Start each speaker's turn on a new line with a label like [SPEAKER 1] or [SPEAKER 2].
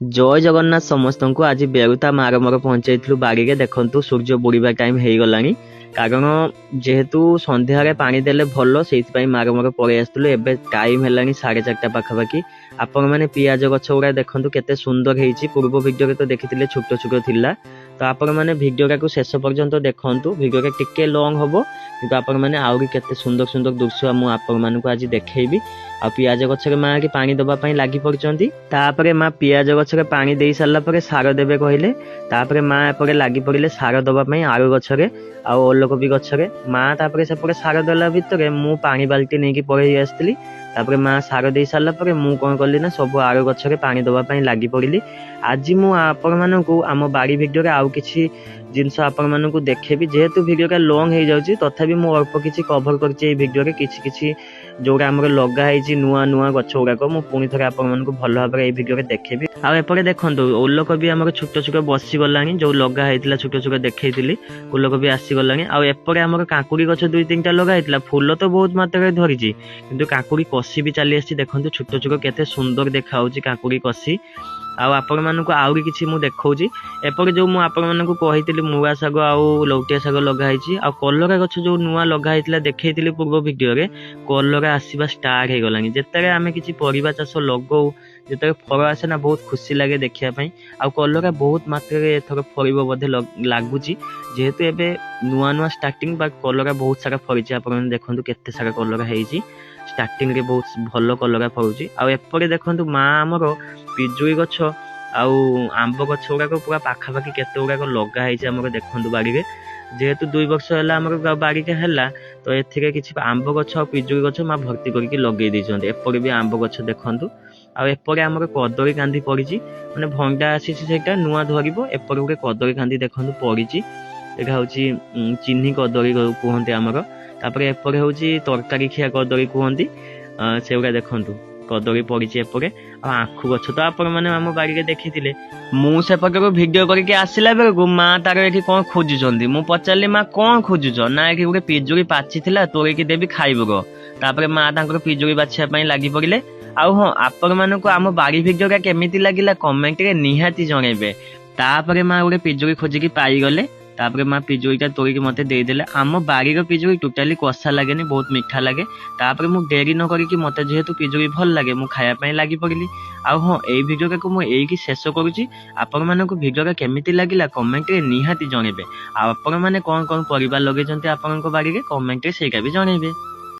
[SPEAKER 1] ଜୟ ଜଗନ୍ନାଥ ସମସ୍ତଙ୍କୁ। ଆଜି ବେରୁତା ମାର ମୋର ପହଞ୍ଚାଇଥିଲୁ ବାଡ଼ିରେ। ଦେଖନ୍ତୁ, ସୂର୍ଯ୍ୟ ବୁଡ଼ିବା ଟାଇମ୍ ହେଇଗଲାଣି। କାରଣ ଯେହେତୁ ସନ୍ଧ୍ୟାରେ ପାଣି ଦେଲେ ଭଲ, ସେଇଥିପାଇଁ ମାର ମୋର ପଳେଇ ଆସିଥିଲୁ। ଏବେ ଟାଇମ୍ ହେଲାଣି 4:30 ପାଖାପାଖି। ଆପଣମାନେ ପିଆଜ ଗଛ ଗୁଡ଼ା ଦେଖନ୍ତୁ, କେତେ ସୁନ୍ଦର ହେଇଛି। ପୂର୍ବ ଭିଡ଼ିଓରେ ତ ଦେଖିଥିଲେ, ଛୋଟ ଛୋଟ ଥିଲା। ତ ଆପଣମାନେ ଭିଡ଼ିଓଟାକୁ ଶେଷ ପର୍ଯ୍ୟନ୍ତ ଦେଖନ୍ତୁ। ଭିଡ଼ିଓଟା ଟିକେ ଲଙ୍ଗ୍ ହବ, କିନ୍ତୁ ଆପଣମାନେ ଆହୁରି କେତେ ସୁନ୍ଦର ସୁନ୍ଦର ଦୃଶ୍ୟ ମୁଁ ଆପଣମାନଙ୍କୁ ଆଜି ଦେଖେଇବି। ଆଉ ପିଆଜ ଗଛରେ ମା ଏଠି ପାଣି ଦେବା ପାଇଁ ଲାଗି ପଡ଼ିଛନ୍ତି। ତାପରେ ମା ପିଆଜ ଗଛରେ ପାଣି ଦେଇ ସାରିଲା ପରେ ସାର ଦେବେ କହିଲେ। ତାପରେ ମା ଏପଟେ ଲାଗି ପଡ଼ିଲେ ସାର ଦେବା ପାଇଁ ଆଳୁ ଗଛରେ ଆଉ ଓଲକୋବି ଗଛରେ। ମା ତାପରେ ସେପଟେ ସାର ଦେଲା ଭିତରେ ମୁଁ ପାଣି ବାଲ୍ଟି ନେଇକି ପଳେଇ ଆସିଥିଲି। ତାପରେ ମା ସାର ଦେଇ ସାରିଲା ପରେ ମୁଁ କ'ଣ କଲି ନା ସବୁ ଆଳୁ ଗଛରେ ପାଣି ଦେବା ପାଇଁ ଲାଗି ପଡ଼ିଲି। ଆଜି ମୁଁ ଆପଣମାନଙ୍କୁ ଆମ ବାଡ଼ି ଭିଡ଼ିଓରେ ଆଉ କିଛି ଜିନିଷ ଆପଣମାନଙ୍କୁ ଦେଖେଇବି। ଯେହେତୁ ଭିଡ଼ିଓଟା ଲଙ୍ଗ୍ ହେଇଯାଉଛି, ତଥାପି ମୁଁ ଅଳ୍ପ କିଛି କଭର କରିଛି ଏଇ ଭିଡ଼ିଓରେ। କିଛି କିଛି ଯୋଉଟା ଆମର ଲଗା ହେଇଛି ନୂଆ ନୂଆ ଗଛ ଗୁଡ଼ାକ, ମୁଁ ପୁଣି ଥରେ ଆପଣମାନଙ୍କୁ ଭଲ ଭାବରେ ଏଇ ଭିଡ଼ିଓରେ ଦେଖେଇବି। ଆଉ ଏପଟେ ଦେଖନ୍ତୁ, ଓଲକୋବି ଆମର ଛୋଟ ଛୋଟ ବସିଗଲାଣି। ଯୋଉ ଲଗା ହେଇଥିଲା ଛୋଟ ଛୋଟ ଦେଖେଇଥିଲି, ଫୁଲକୋବି ଆସିଗଲାଣି। ଆଉ ଏପଟେ ଆମର କାକୁଡ଼ି ଗଛ ଦୁଇ ତିନିଟା ଲଗା ହେଇଥିଲା। ଫୁଲ ତ ବହୁତ ମାତ୍ରାରେ ଧରିଛି, କିନ୍ତୁ କାକୁଡ଼ି କଷି ବି ଚାଲି ଆସିଛି। ଦେଖନ୍ତୁ, ଛୋଟ ଛୋଟ କେତେ ସୁନ୍ଦର ଦେଖାଯାଉଛି କାକୁଡ଼ି କଷି। ଆଉ ଆପଣମାନଙ୍କୁ ଆହୁରି କିଛି ମୁଁ ଦେଖାଉଛି। ଏପଟେ ଯେଉଁ ମୁଁ ଆପଣମାନଙ୍କୁ କହିଥିଲି, ମୂଳା ଶାଗ ଆଉ ଲଉଟିଆ ଶାଗ ଲଗା ହେଇଛି। ଆଉ କଲରା ଗଛ ଯେଉଁ ନୂଆ ଲଗା ହେଇଥିଲା, ଦେଖେଇଥିଲି ପୂର୍ବ ଭିଡ଼ିଓରେ, କଲରା ଆସିବା ଷ୍ଟାର୍ଟ ହେଇଗଲାଣି। ଯେତେବେଳେ ଆମେ କିଛି ପରିବା ଚାଷ ଲଗାଉ, ଯେତେବେଳେ ଫଳ ଆସେ ନା, ବହୁତ ଖୁସି ଲାଗେ ଦେଖିବା ପାଇଁ। ଆଉ କଲରା ବହୁତ ମାତ୍ରାରେ ଏଥର ଫଳିବ ବୋଧେ ଲାଗୁଛି। ଯେହେତୁ ଏବେ ନୂଆ ନୂଆ ଷ୍ଟାର୍ଟିଂ ବା କଲରା ବହୁତ ସାରା ଫଳିଛି। ଆପଣମାନେ ଦେଖନ୍ତୁ, କେତେ ସାରା କଲରା ହେଇଛି। ଷ୍ଟାର୍ଟିଂରେ ବହୁତ ଭଲ କଲରା ଫଳୁଛି। ଆଉ ଏପଟେ ଦେଖନ୍ତୁ, ମା ଆମର ପିଜୁଳି ଗଛ ଆଉ ଆମ୍ବ ଗଛ ଗୁଡ଼ାକ ପୁରା ପାଖାପାଖି କେତେ ଗୁଡ଼ାକ ଲଗା ହେଇଛି ଆମର। ଦେଖନ୍ତୁ, ବାଡ଼ିରେ ଯେହେତୁ 2 ବର୍ଷ ହେଲା ଆମର ବାଡ଼ିଟା ହେଲା, ତ ଏଥିରେ କିଛି ଆମ୍ବ ଗଛ ଆଉ ପିଜୁଳି ଗଛ ମା ଭର୍ତ୍ତି କରିକି ଲଗେଇ ଦେଇଛନ୍ତି। ଏପଟେ ବି ଆମ୍ବ ଗଛ ଦେଖନ୍ତୁ। ଆଉ ଏପଟେ ଆମର କଦଳୀ କାନ୍ଧି ପଡ଼ିଛି, ମାନେ ଭଣ୍ଡା ଆସିଛି, ସେଇଟା ନୂଆ ଧରିବ। ଏପଟେ ଗୋଟେ କଦଳୀ କାନ୍ଧି ଦେଖନ୍ତୁ ପଡ଼ିଛି। ଏଇଟା ହେଉଛି ଚିନି କଦଳୀ କୁହନ୍ତି ଆମର। ତାପରେ ଏପଟେ ହେଉଛି ତରକାରୀ ଖିଆ କଦଳୀ କୁହନ୍ତି ସେଗୁଡ଼ା। ଦେଖନ୍ତୁ, କଦଳୀ ପଡ଼ିଛି ଏପଟେ। ଆଉ ଆଖୁ ଗଛ ତ ଆପଣମାନେ ଆମ ବାଡ଼ିରେ ଦେଖିଥିଲେ। ମୁଁ ସେପଟରୁ ଭିଡ଼ିଓ କରିକି ଆସିଲା ବେଳକୁ ମା ତାର ଏଠି କ'ଣ ଖୋଜୁଛନ୍ତି। ମୁଁ ପଚାରିଲି, ମା କ'ଣ ଖୋଜୁଛ? ନା, ଏଠି ଗୋଟେ ପିଜୁଳି ପାଚିଥିଲା, ତୋଳିକି ଦେବି, ଖାଇବୁ ଗ। ତାପରେ ମା ତାଙ୍କର ପିଜୁଳି ବାଛିବା ପାଇଁ ଲାଗି ପଡ଼ିଲେ। ଆଉ ହଁ, ଆପଣମାନଙ୍କୁ ଆମ ବାଡ଼ି ଭିଡ଼ିଓଟା କେମିତି ଲାଗିଲା, କମେଣ୍ଟରେ ନିହାତି ଜଣେଇବେ। ତାପରେ ମା ଗୋଟେ ପିଜୁଳି ଖୋଜିକି ପାଇଗଲେ। ତାପରେ ମା ପିଜୁଳିଟା ତୋଳିକି ମୋତେ ଦେଇଦେଲେ। ଆମ ବାଡ଼ିର ପିଜୁଳି ଟୋଟାଲି କଷା ଲାଗେନି, ବହୁତ ମିଠା ଲାଗେ। ତାପରେ ମୁଁ ଡେରି ନ କରିକି, ମୋତେ ଯେହେତୁ ପିଜୁଳି ଭଲ ଲାଗେ, ମୁଁ ଖାଇବା ପାଇଁ ଲାଗି ପଡ଼ିଲି। ଆଉ ହଁ, ଏଇ ଭିଡ଼ିଓଟାକୁ ମୁଁ ଏଇଠି ଶେଷ କରୁଛି। ଆପଣମାନଙ୍କୁ ଭିଡ଼ିଓଟା କେମିତି ଲାଗିଲା, କମେଣ୍ଟରେ ନିହାତି ଜଣେଇବେ। ଆଉ ଆପଣମାନେ କ'ଣ କ'ଣ ପରିବା ଲଗେଇଛନ୍ତି ଆପଣଙ୍କ ବାଡ଼ିରେ, କମେଣ୍ଟରେ ସେଇଟା ବି ଜଣେଇବେ।